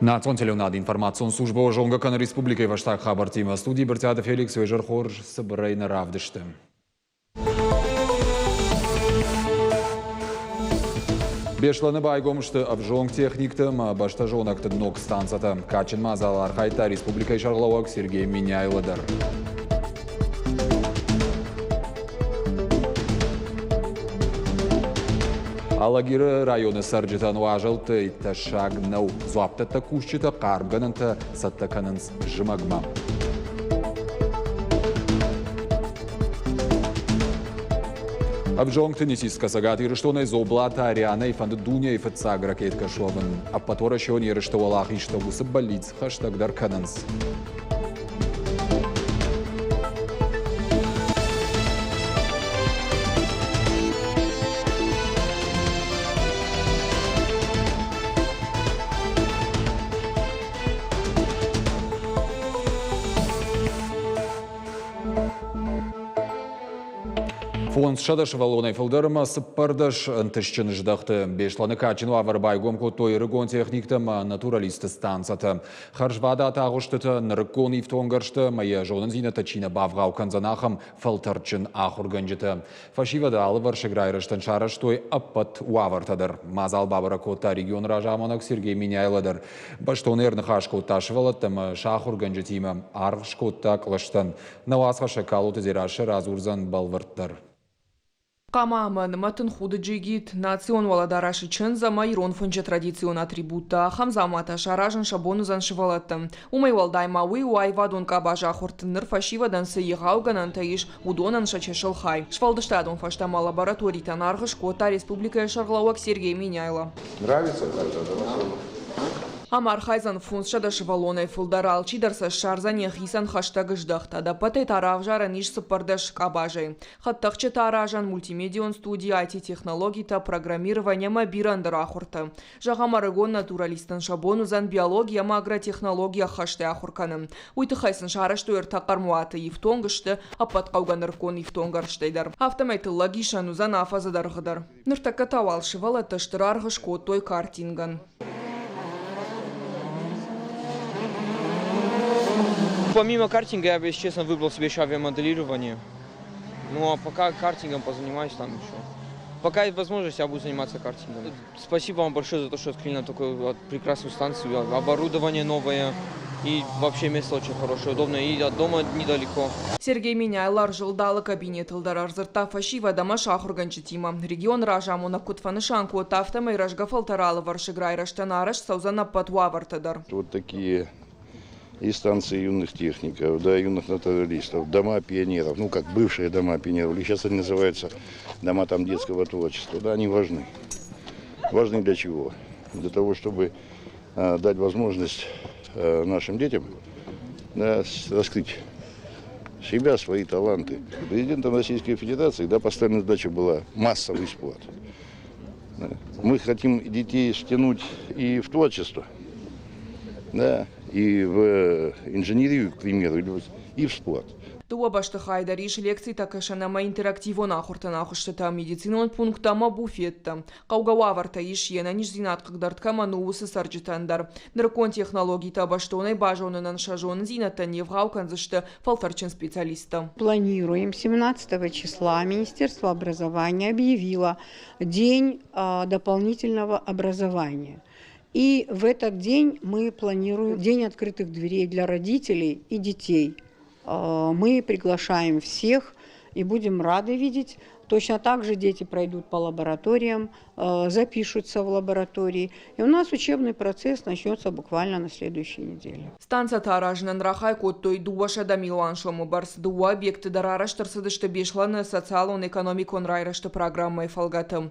Национ телеуынады информацион службӕ зонгӕ кӕны республикӕйы фӕстаг хабӕрттимӕ. Студийы Брытъиаты Феликс уе зӕр хорз цыбырӕй нӕ равдысты. Беслӕны байгом сты ӕвзонг техникты ӕмӕ бӕстӕзонӕгты ног станцӕтӕ. Кадджын мадзалы архайдта республикӕйы сӕргълӕууӕг Сергей Меняйло дӕр. Алагиры районы цӕрджытӕн уазӕлтты тӕссаг нӕу. Дзуапдӕттӕг кусджытӕ хъармгӕнӕнтӕ цӕттӕ кӕнынц зымӕгмӕ. Ӕвзонг теннисисткӕ Цӕгат Ирыстонӕй Дзоблаты Арианӕйы фӕнды дунейы фыццаг ракеткӕ суӕвын. Ӕппӕтуӕрӕсеон ерысты уӕлахизтӕ уыцы бӕллиц хӕстӕгдӕр кӕнынц. 500 сывӕллонӕй фылдӕр ӕмӕ 14 ӕнтыстджын здӕхты Беслӕны кадджын уавӕры байгом кодтой ӕрыгон техниктӕ ӕмӕ натуралистты станцӕтӕ. Хӕрзвадат агъуыстытӕ, нырыккон ифтонггӕрзтӕ ӕмӕ йӕ зонындзинӕдтӕ чи нӕ бавгъау кӕндзӕн, ахӕм фӕлтӕрдджын ахуыргӕнджытӕ. Фӕсивӕды алывӕрсыг райрӕзтӕн сарӕзтой ӕппӕт уавӕртӕ дӕр. Мадзал бабӕрӕг кодта регионы разамонӕг Сергей Меняйло дӕр. Бӕстон ӕрныхас кодта сывӕллӕттӕ ӕмӕ сӕ ахуыргӕнджытимӕ, аргъ скодта кълӕстӕн. Нӕ уацхӕссӕг Калоты Дзерассӕ радзурдзӕн бӕлвырддӕр. Хъама ӕмӕ нымӕтын худы джигит, национ уӕлӕдарӕсы чындз ӕмӕ ирон фынджы традицион атрибуттӕ, ахӕм дзауматӕ саразын сӕ бон уыдзӕн сывӕллӕттӕн. Уымӕй уӕлдай ма уый у аивадон къабазы ахуырты ныр фӕсивӕдӕн цы егъау гӕнӕнтӕ ис, уыдонӕн сӕ чысыл хай. Сфӕлдыстадон фӕстӕмӕ лабораторитӕн аргъ скодта республикӕйы сӕргълӕууӕг Сергей Меняйло. Нравится каждый? Ам архайдзӕн 500 сывӕллонӕй фылдӕр, алчидӕр сӕ ссардзӕн йӕхицӕн хӕстӕг здӕхт. Ӕдӕппӕтӕй та равзарӕн ис 14 къабазӕй. Хӕдтӕхджытӕ аразӕн, мультимедион студи, IT-технологитӕ, программирование ӕмӕ бирӕ ӕндӕр ахуыртӕ. Зӕгъӕм, ӕрыгон натуралисттӕн сӕ бон уыдзӕн биологи ӕмӕ агротехнологи ӕххӕстӕй ахуыр кӕнын. Уый тыххӕй сын сарӕзтой ӕртӕ хъӕрмуаты, ифтонг сты ӕппӕт хъӕугӕ нырыккон ифтонггӕрзтӕй дӕр. Афтӕмӕй тыллӕг исӕн уыдзӕн афӕдзы дӕргъы дӕр. Ныртӕккӕ та уал сывӕллӕттӕ стыр аргъ скодтой картингӕн. Помимо картинга я бы, если честно, выбрал себе еще авиамоделирование. Ну а пока картингом позанимаюсь там еще. Пока есть возможность, я буду заниматься картингом. Спасибо вам большое за то, что открыли нам такую вот прекрасную станцию, оборудование новое. И вообще место очень хорошее, удобное, и от дома недалеко. Сергей Меняйло ӕрзылд алы кабинетыл дӕр, ӕрдзырдта фӕсивӕд ӕмӕ сӕ ахуыргӕнджытимӕ. Регионы разамонӕг куыд фӕнысан кодта, афтӕмӕй рӕзгӕ фӕлтӕры алывӕрсыг райрӕзтӕн арӕзт цӕудзӕн ӕппӕт уавӕртӕ дӕр. Вот такие и станции юных техников, да, юных натуралистов, дома пионеров, ну как бывшие дома пионеров, или сейчас они называются дома там детского творчества, да, они важны. Важны для чего? Для того, чтобы дать возможность нашим детям, да, раскрыть себя, свои таланты. Президентом Российской Федерации, да, поставлена задача была массовый спорт. Мы хотим детей стянуть и в творчество, да, и в инженерию, к примеру, и в спорт. Дыууӕ бӕстыхайы дӕр ис лекцитӕ кӕсӕн ӕмӕ интерактивон ахуыртӕн агъуыстытӕ, медицинон пункттӕ ӕмӕ буфеттӕ. Хъӕугӕ уавӕртӕ ис, йе нӕниздзинад хъыгдард кӕмӕн у, уыцы цӕрджытӕн дӕр. Нырыккон технологитӕ бӕстонӕй базонынӕн сӕ зонындзинӕдтӕ не вгъау кӕндзысты фӕлтӕрдджын специалисттӕ. Планируем 17 числа Министерство образования объявило День дополнительного образования. И в этот день мы планируем День открытых дверей для родителей и детей. Мы приглашаем всех и будем рады видеть. Точно так же дети пройдут по лабораториям, запишутся в лаборатории. И у нас учебный процесс начнется буквально на следующей неделе. Станцӕтӕ аразынӕн рахай кодтой 200 милуан сомы бӕрц. Дыууӕ объекты дӕр арӕзт ӕрцыдысты Беслӕны социалон-экономикон райрӕзты программӕйы фӕлгӕты.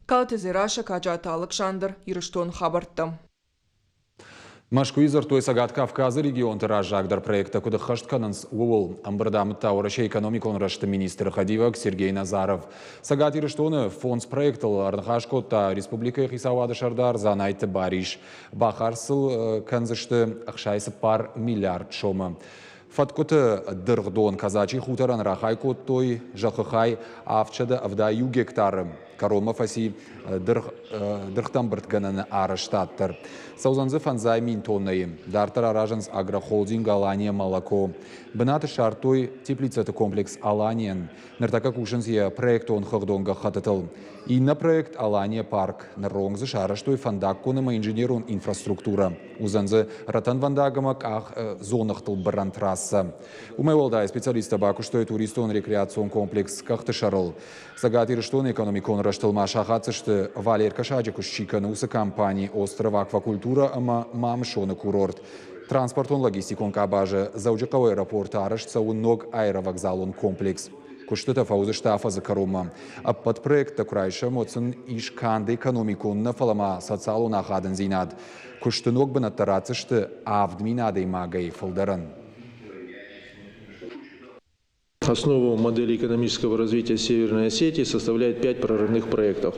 Калаты Дзерассӕ, Каджаты Алыксандр, Ирыстон хабӕрттӕ. Мӕскуыйы дзырдтой Цӕгат Кавказы регионты раззагдӕр проекттӕ куыд ӕххӕст кӕнынц, ууыл. Ӕмбырд амыдта Уӕрӕсейы экономикон рӕзты министры хӕдивӕг Сергей Назаров. Цӕгат Ирыстоны фондз проектыл ӕрныхас кодта республикӕйы хицауады сӕрдар Дзанайты Барис. Бахардз сыл кӕндзысты 64 миллиард сомы. Фӕткъуыты дыргъдон Казачий хуторӕн рахай кодтой зӕххы хай 771 гектары. Кӕронмӕ фӕци дыргътӕмбырдгӕнӕны арӕзтад дӕр. Цӕудзӕн дзы фӕндзай мин тоннӕйы. Дарддӕр аразынц агрохолдинг «Алания молоко». Бынат ссардтой теплицӕты комплекс «Аланийӕн». Ныртӕккӕ кусынц йӕ проектон хыгъдон гӕххӕттытыл. Иннӕ проект «Алания парк». Ныронг дзы сарӕзтой фӕндаггон ӕмӕ инженерон инфраструктурӕ. Уыдзӕн дзы рӕтӕнвӕндаг ӕмӕ къахдзоныгътыл бырӕн трассӕ. Уымӕй уӕлдай специалисттӕ бакуыстой туристон-рекреацион комплекс Къӕхты сӕрыл. Цӕгат Ирыстоны экономикон рӕзтыл ма сахатдзысты Валеркӕсаджы куыст чи кӕны, уыцы компани «Остров Аквакультура» ӕмӕ Мамысоны курорт. Транспортон-логистикон къабазы Дзӕуджыхъӕуы аэропорты арӕзт цӕуы ног аэровокзалон комплекс. Куыстытӕ фӕуыдзысты афӕдзы кӕронмӕ. Ӕппӕт проекттӕ куы райсӕм, уӕд сын ис канд экономикон нӕ, фӕлӕ ма социалон ахадындзинад. Куысты ног бынӕттӕ ратдзысты 7000 адӕймагӕй фылдӕрӕн. Основу модели экономического развития Северной Осетии составляет пять прорывных проектов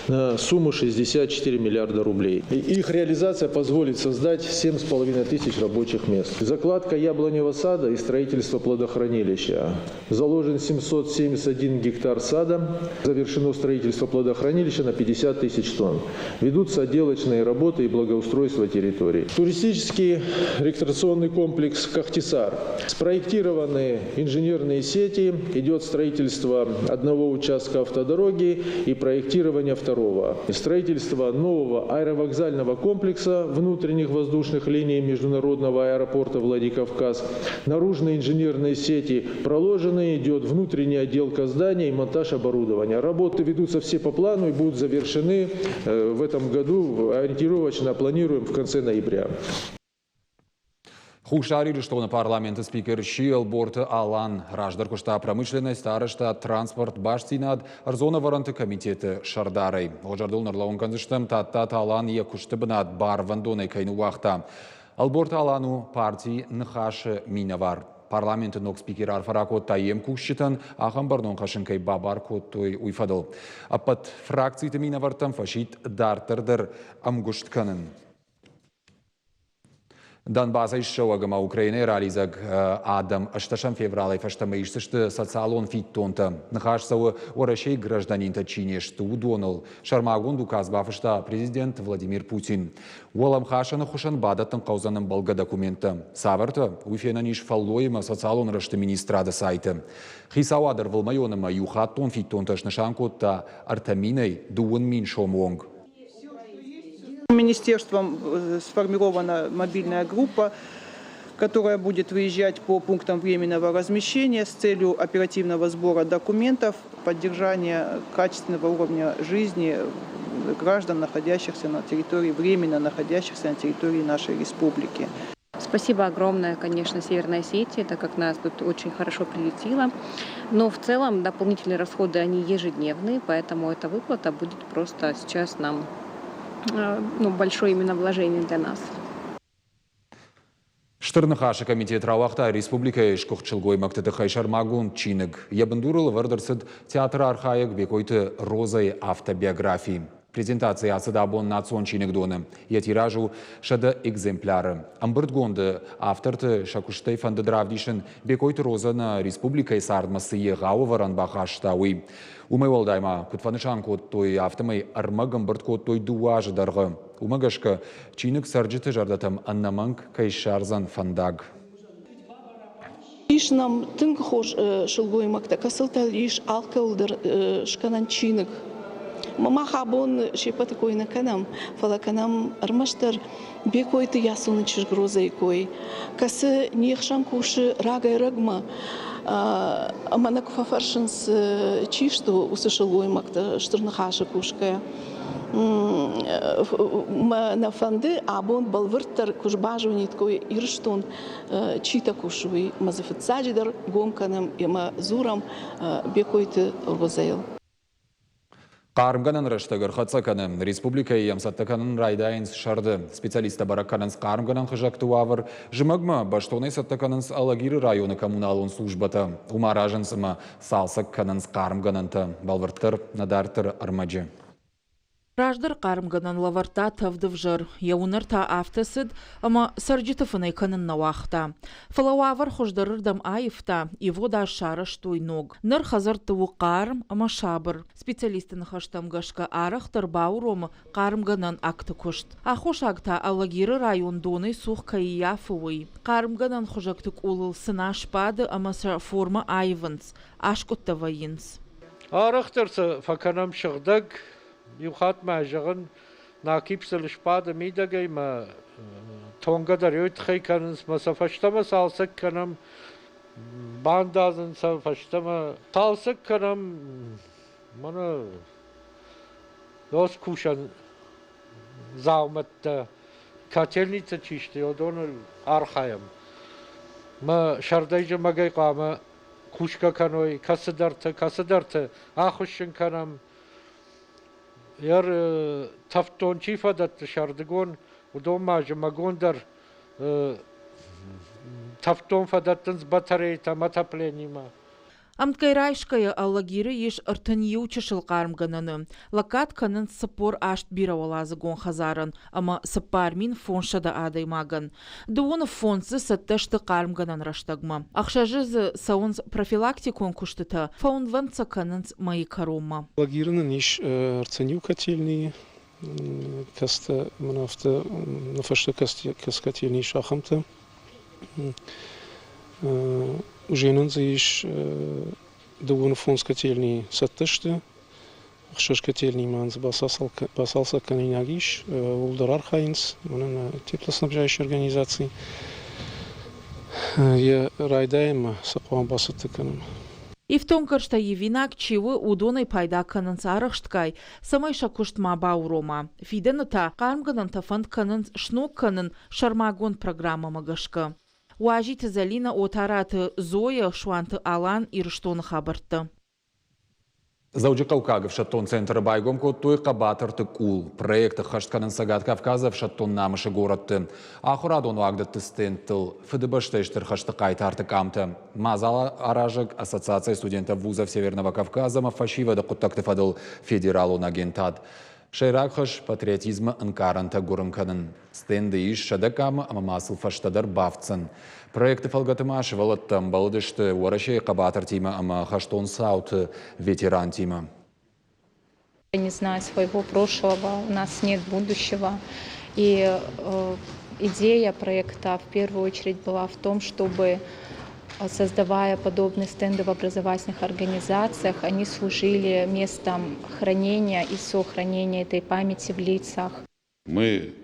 на сумму 64 миллиарда рублей. Их реализация позволит создать 7,5 тысяч рабочих мест. Закладка яблоневого сада и строительство плодохранилища. Заложен 771 гектар сада. Завершено строительство плодохранилища на 50 тысяч тонн. Ведутся отделочные работы и благоустройство территории. Туристический рекреационный комплекс «Кахтисар». Спроектированы инженерные сети, идет строительство одного участка автодороги и проектирование второго. Строительство нового аэровокзального комплекса внутренних воздушных линий международного аэропорта Владикавказ. Наружные инженерные сети проложены, идет внутренняя отделка здания и монтаж оборудования. Работы ведутся все по плану и будут завершены в этом году, ориентировочно планируем в конце ноября. Хуссар Ирыстоны парламенты спикер сси Ӕлборты Алан. Раздӕр куыста промышленность, арӕзтад, транспорт, бастдзинад, ӕрдзон ӕвӕрӕнты комитеты сӕрдарӕй. Уӕ зӕрдыл нӕрлӕууын кӕндзыстӕм, Тадтаты Алан йӕ куысты бынат барвӕндонӕй кӕй ныууагъта. Ӕлборты Алан у парти Ныхасы минӕвар. Парламенты ног спикер арфӕ ракодта йе мкусджытӕн, ахӕм бӕрнон хӕс ын кӕй бабар кодтой, уый фӕдыл. Ӕппӕт фракциты минӕвӕрттӕм фӕсидт дарддӕр дӕр ӕмгуыст кӕнын. Донбассӕй ссӕуӕг ӕмӕ Украинӕйы ралидзӕг адӕм ӕстӕсӕм февралӕй фӕстӕмӕ исдзысты социалон фиддонтӕ. Ныхас цӕуы Уӕрӕсейы гражданинтӕ чи не сты, уыдоныл. Сӕрмагонд указ бафыста президент Владимир Путин. Уӕлӕмхасӕны хуызӕн бадӕттын хъӕудзӕн ӕмбӕлгӕ документтӕ. Цавӕртӕ, уый фенӕн ис фӕллойы ӕмӕ социалон рӕзты министрады сайты. Хицауад ӕрвылмӕйон ӕмӕ иухаттон фиддонтӕ снысан кодта 3000-ӕй 20 000 сомы онг. Министерством сформирована мобильная группа, которая будет выезжать по пунктам временного размещения с целью оперативного сбора документов, поддержания качественного уровня жизни граждан, находящихся на территории, временно находящихся на территории нашей республики. Спасибо огромное, конечно, Северной Осетии, так как нас тут очень хорошо приютила. Но в целом дополнительные расходы, они ежедневные, поэтому эта выплата будет просто сейчас нам ну, большое именно вложение для нас. Стыр Ныхасы комитет рауагъта республикӕйы сгуыхт сылгоймӕгты тыххӕй сӕрмагонд чиныг. Йӕ бындурыл ӕвӕрд ӕрцыд театры архайӕг Бекъойты Розӕйы автобиографи. Презентаци ацыд абон национ чиныгдоны. Йӕ тираж у 100 экземпляры. Ӕмбырдгонды авторты сӕ куыстӕй фӕндыд равдисын Бекъойты Розӕ нӕ республикӕйы цардмӕ цы егъау ӕвӕрӕн бахаста, уый. Уымӕй уӕлдай ма, куыд фӕнысан кодтой, афтӕмӕй ӕрмӕг ӕмбырд кодтой дыууӕ азы дӕргъы. Уымӕ гӕсгӕ чиныг цӕрджыты зӕрдӕтӕм ӕнӕмӕнг кӕй ссардзӕн фӕндаг. Ис нӕм тынг хорз сылгоймӕгтӕ, кӕцытӕ ис алкӕуыл дӕр скӕнӕн чиныг. Мах абон се ппӕты кой нӕ кӕнӕм, фӕлӕ кӕнӕм ӕрмӕстдӕр Бекъойты Ясоны чызг Розӕйы кой, кӕцы не хсӕн кусы рагӕй-рӕгмӕ. Ӕмӕ нӕ куы фӕфӕрсынц, чи сты уыцы сылгоймӕгтӕ Стыр Ныхасы кусгӕйӕ, мӕ нӕ фӕнды абон бӕлвырддӕр куы базониткой Ирыстон читӕ кусы, уый ӕмӕ дзы фыццаджыдӕр гом кӕнӕм ӕмӕ дзурӕм Бекъойты Розӕйыл. Хъармгӕнӕн рӕстӕг ӕрхӕццӕ кӕны. Республикӕйы йӕм цӕттӕ кӕнын райдайынц сӕрды. Специалисттӕ бӕрӕг кӕнынц хъармгӕнӕн хызӕгты уавӕр. Зымӕгмӕ бӕстонӕй цӕттӕ кӕнынц Алагиры районы коммуналон службӕтӕ. Уым аразынц ӕмӕ цалцӕг кӕнынц хъармгӕнӕнтӕ. Бӕлвырддӕр нӕ дарддӕры ӕрмӕджы. Раздӕр хъармгӕнӕн лӕвӕрдта тӕвд ӕвзӕр, йӕ уынӕр та афтӕ цыд, ӕмӕ цӕрджыты фынӕй кӕнын нӕ уагъта. Фӕлӕ уавӕр хуыздӕрырдӕм аивта, ивгъуыд аз сарӕзтой ног. Ныр хӕдзӕртты у хъарм ӕмӕ сабыр. Специалистты ныхӕстӕм гӕсгӕ арӕхдӕр бауромы хъармгӕнӕн акты куыст. Аххосаг та Алагиры район донӕй цух кӕй ӕййафы, уый. Хъармгӕнӕн хуызӕгты къулыл цына сбады ӕмӕ сӕ формӕ аивынц, аскъуыдтӕ вӕййынц. Арӕхдӕр сӕ фӕкӕнӕм сыгъдӕг. Иу хатт ма зӕгъын, Накипсыл сбады мидӕгӕй мӕ тонгӕ дӕр уый тыххӕй кӕнынц мӕ сӕ фӕстӕмӕ цалцӕг кӕнӕм, бандадзын сӕ фӕстӕмӕ цалцӕг кӕнӕм, мӕнӕ нос кусӕн дзаумӕттӕ, котельницӕ чи сты, уыдоныл архайӕм. Мӕ сӕрдӕй-зымӕгӕй хъуамӕ кусгӕ кӕной, кӕцыдӕрты, кӕцыдӕрты ахуыссын кӕнӕм. Йӕ тӕвддон чи фӕдӕтты сӕрдыгон, уыдон ма зымӕгон дӕр тӕвддон фӕдӕттынц батарейтӕ ӕмӕ отоплениимӕ. Ӕмткӕй райсгӕйӕ Алагиры ис 31 чысыл хъармгӕнӕны. Лӕггад кӕнынц 48 бирӕуӕладзыгон хӕдзарӕн ӕмӕ 4500 адӕймагӕн. Дыууын фондз дзы цӕттӕ сты хъармгӕнӕн рӕстӕгмӕ. Ӕхсӕзы дзы цӕуынц профилактикон куыстытӕ, фӕуынвӕнд сӕ кӕнынц мӕйы кӕронмӕ. Алагиры нын ис ӕртын иу котельныйы, кӕцытӕ мын афтӕ ныфӕстӕ кӕцы котельный ис, ахӕмтӕ. Уже нын дзы ис дыууын фондз котельныйы цӕттӕ сты. Ӕхсӕз котельныйы ма дзы бацалцӕг кӕнинаг ис, ууыл дӕр архайынц. Мӕнӕн теплоснабжающая организаци йӕ райдайӕнмӕ сӕ хъуамӕ бацӕттӕ кӕнӕм. Ифтонггӕрзтӕ ивинаг чи у, уыдонӕй пайда кӕнынц арӕхстгай, цӕмӕй сӕ куыст ма баурома. Фидӕны та хъармгӕнӕнтӕ фӕнд кӕнынц сног кӕнын сӕрмагонд программӕмӕ гӕсгӕ. Уазиты Зӕлинӕ, Отараты Зоя, Суанты Алан, Ирыстоны хабӕрттӕ. Дзӕуджыхъӕуккаг ӕфсӕддон центры байгом кодтой Хъӕбатырты къул. Проект ӕххӕст кӕнынц Цӕгат Кавказы ӕфсӕддон намысы горӕтты. Ахуырадон уагдӕтты стендтыл Фыдыбӕстӕйы Стыр хӕсты хъайтарты къамтӕ. Мадзал аразӕг Ассоциация студентов вузов Северного Кавказа ӕмӕ фӕсивӕды хъуыддӕгты фӕдыл федералон агентад. Сӕйраг хӕс – патриотизмы ӕнкъарӕнтӕ гуырын кӕнын. Стенды ис 100 къамы ӕмӕ ма сыл фӕстӕдӕр бафтдзӕн. Проекты фӕлгӕты ма сывӕллӕттӕ ӕмбӕлыдысты Уӕрӕсейы хъӕбатыртимӕ ӕмӕ хӕстон цауты ветерантимӕ. Не зная своего прошлого, у нас нет будущего. И идея проекта в первую очередь была в том, чтобы создавая подобные стенды в образовательных организациях, они служили местом хранения и сохранения этой памяти в лицах. Мы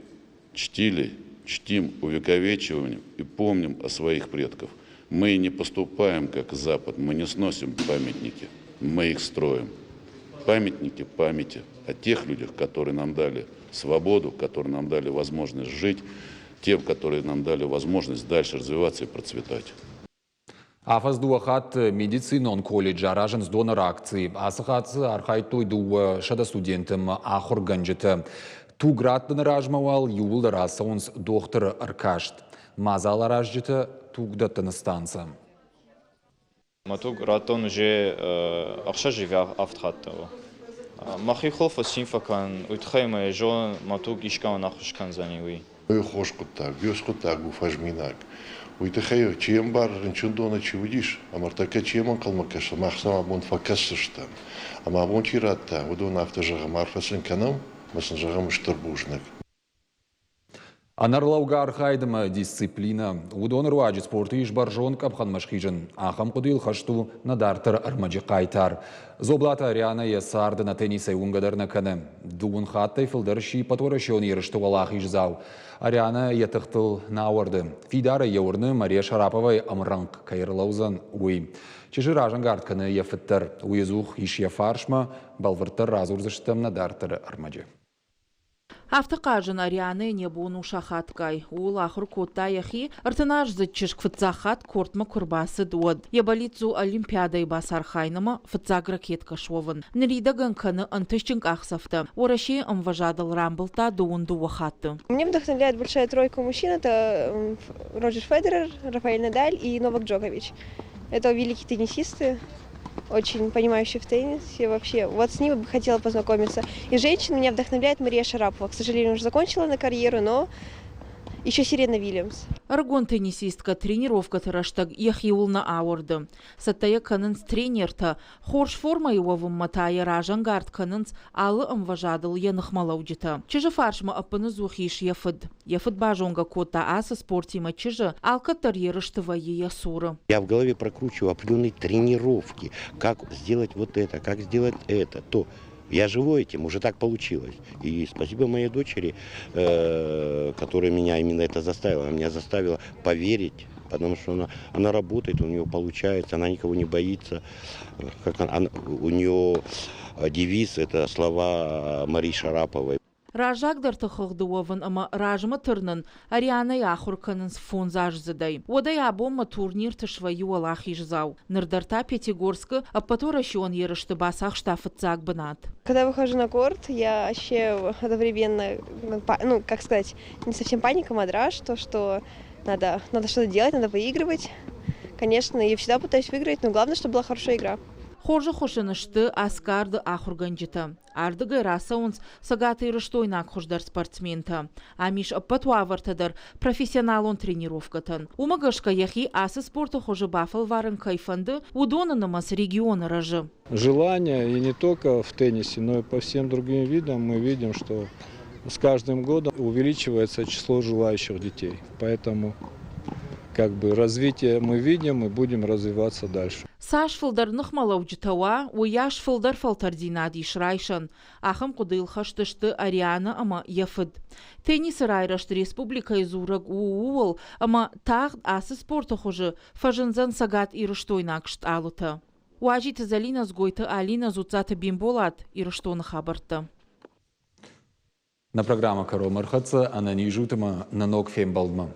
чтили, чтим, увековечиваем и помним о своих предков. Мы не поступаем, как Запад, мы не сносим памятники, мы их строим. Памятники памяти о тех людях, которые нам дали свободу, которые нам дали возможность жить, тем, которые нам дали возможность дальше развиваться и процветать. Афӕдз дыууӕ хатты медицинон колледжы аразынц донор акци. Ацы хатт дзы архайдтой 200 студенты ӕмӕ ахуыргӕнджытӕ. Туг раттыны размӕ уал иууылдӕр ацӕуынц дохтыры ӕркаст. Мадзал аразджытӕ тугдӕттыны станцӕ. Мӕ туг радтон уже ӕхсӕз авд хатты. Мӕхи хуылфы цин фӕкӕнын, уый тыххӕй мӕ зонын, мӕ туг искӕмӕн ӕххуыс кӕндзӕни, уый. Уый хорз хъуыддаг, хорз хъуыддаг у фӕзминаг. Уый тыххӕй чи ӕмбары, рынчындоны чи уыдис, ӕмӕ ӕртӕккӕ чи ӕнхъӕлмӕ кӕсы, мах сӕм абон фӕкӕсдзыстӕм. Ӕмӕ абон чи радта, уыдон афтӕ зӕгъӕм, арфӕ сын кӕнӕм ӕмӕ сын зӕгъӕм стыр бузныг. Ӕнӕрлӕугӕ архайд ӕмӕ дисциплинӕ. Уыдоны руаджы спорты ис бӕрзонд къӕпхӕнмӕ схизын. Ахӕм хъуыдыйыл хӕст у нӕ дарддӕры ӕрмӕджы хъайтар. Дзоблаты Арианӕ йӕ царды нӕ теннисӕй уынгӕ дӕр нӕ кӕны. Дыууын хаттӕй фылдӕр сси ӕппӕтуӕрӕсеон ерысты уӕлахиздзау. Арианӕ йӕ тыхтыл нӕ ауӕрды. Фидарӕй йӕ уырны, Мария Шараповайы ӕмрӕнхъ кӕй ӕрлӕудзӕн, уый. Чызджы разӕнгард кӕны йӕ фыд дӕр. Уый ӕдзух ис йӕ фарсмӕ. Бӕлвырддӕр радзурдзыстӕм нӕ дарддӕры ӕрмӕджы. Афтӕ хъазын Арианӕйӕн йӕ бон у сахатгай. Ууыл ахуыр кодта йӕхи, ӕртыназдзыд чызг фыццаг хатт кортмӕ куы рбацыд, уӕд. Йӕ бӕллиц у Олимпиадӕйы бацархайын ӕмӕ фыццаг ракеткӕ суӕвын. Ныридӕгӕн кӕны ӕнтыстджын къахдзӕфтӕ. Уӕрӕсейы ӕмвӕзадыл рамбылдта дыууын дыууӕ хатты. Мне вдохновляет большая тройка мужчин. Это Роджер Федерер, Рафаэль Надаль и Новак Джокович. Это великие теннисисты. Очень понимающий в теннисе вообще. Вот с ним бы хотела познакомиться. И женщин меня вдохновляет Мария Шарапова. К сожалению, уже закончила на карьеру, но еще Серена Вильямс. Ӕрыгон теннисисткӕ тренировкӕты рӕстӕг йӕхиуыл нӕ ауӕрды. Цӕттӕ йӕ кӕнынц тренертӕ, хорз формӕйы уӕвынмӕ та йӕ разӕнгард кӕнынц алы ӕмвӕзадыл йӕ ныхмӕлӕуджытӕ. Чызджы фарсмӕ ӕппыныдзух ис йӕ фыд. Йӕ фыд базонгӕ кодта ацы спортимӕ чызджы, алкӕддӕр ерысты вӕййы йӕ цуры. Я в голове прокручиваю определенные тренировки, как сделать вот это, как сделать это, то. Я живу этим, уже так получилось. И спасибо моей дочери, которая меня именно это заставила. Она меня заставила поверить, потому что она работает, у нее получается, она никого не боится. Как она, у нее девиз – это слова Марии Шараповой. Раззагдӕрты хыгъды уӕвын ӕмӕ размӕ тырнын Арианӕйы ахуыр кӕнынц фондзаздзыдӕй. Уӕдӕй абонмӕ турнирты свӕййы уӕлахиздзау. Ныр дӕр та Пятигорскы ӕппӕтуӕрӕсеон ерысты бацахста фыццаг бынат. Когда выхожу на корт, я ощущаю одновременно, ну, как сказать, не совсем паника, мандраж, то, что надо что-то делать, надо выигрывать. Конечно, я всегда пытаюсь выиграть, но главное, чтобы была хорошая игра. Хорзы хуысыны сты Асгарды ахуыргӕнджытӕ. Ардыгӕй рацӕуынц цӕгатирыстойнаг хуыздӕр спортсментӕ. Ам ис ӕппӕт уавӕртӕ дӕр профессионалон тренировкӕтӕн. Уымӕ гӕсгӕ йӕхи ацы спорты хуызы бафӕлварын кӕй фӕнды, уыдоны нымӕц регионы рӕзы. Желание и не только в теннисе, но и по всем другим видам мы видим, что с каждым годом увеличивается число желающих детей. Поэтому как бы развитие мы видим и будем развиваться дальше. Цас фылдӕр ныхмӕлӕуджытӕ уа, уыйас фылдӕр фӕлтӕрддзинад ис райсӕн. Ахӕм хъуыдыйыл хӕст сты Арианӕ ӕмӕ йӕ фыд. Теннисы райрӕзт республикӕйы дзурӕг у ууыл, ӕмӕ тагъд ацы спорты хуызы фӕзындзӕн цӕгатирыстойнаг стъалытӕ. Уазиты Зӕлинӕ, Дзгойты Алинӕ, Дзуццаты Бимболат, Ирыстоны хабӕрттӕ. Нӕ программӕ кӕронмӕ ӕрхӕццӕ ӕнӕниз ут ӕмӕ нӕ ног фембӕлдмӕ.